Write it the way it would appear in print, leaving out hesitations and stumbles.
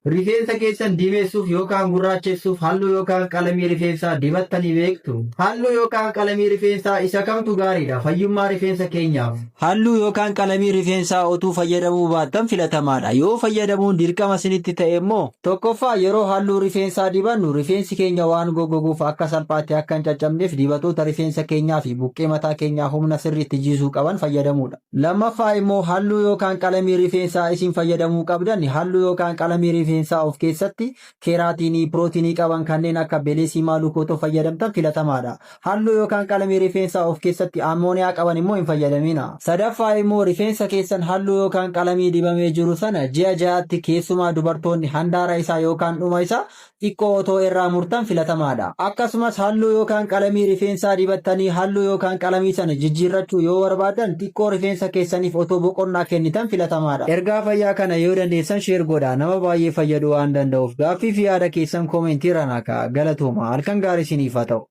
Rifeensa keessan diimeessuuf yookaan gurraachessuuf halluu yookaan qalamii rifeensaa dibattanii beektu? Halluu yookaan qalamii rifeensaa isa kamtu gaariidha fayyummaa rifeensa keenyaaf? Halluu yookaan qalamii rifeensaa otuu fayyadamuu baattan filatamaadha. Yoo fayyadamuun dirqama isinitti ta'e immoo. Tokkoffaa, yeroo halluu rifeensaa dibannu rifeensi keenya waan goggoguuf akka salphaatti akka hin caccabneef dibatoota rifeensa keenyaa fi buqqee mataa keenyaa humna sirriitti jiisuu qaban fayyadamuudha. Lammaffaa immoo halluu yookaan qalamii rifeensaa isin fayyadamuu qabdan halluu yookaan qalamii rifeensaa of keessatti keeraatiinii, pirootinii qaban kanneen akka Beleesii Maalukootoo fayyadamtan filatamaadha. Halluu yookaan qalamii rifeensaa of keessatti ammooniyaa qaban immoo hin fayyadamina. Sadaffaa immoo rifeensa keessan halluu yookaan qalamii dibamee jiru sana ji'a ja'atti keessumaa dubartoonni handaara isaa yookaan dhuma isaa xiqqoo otoo irraa murtan filatamaadha. Akkasumas halluu yookaan qalamii rifeensaa dibattanii halluu yookaan qalamii sana jijjiirrachuu yoo barbaaddan xiqqoo rifeensa keessaniif otoo boqonnaa kennitan filatamaadha. Ergaa fayyaa kana yoo dandeessan share godhaa nama baay'ee fayyaduu waan danda'uuf. Gaaffii fi yaada keessan comment irra naa kaa'aa. Galatoomaa. Halkan gaarii isiniif haa ta'u.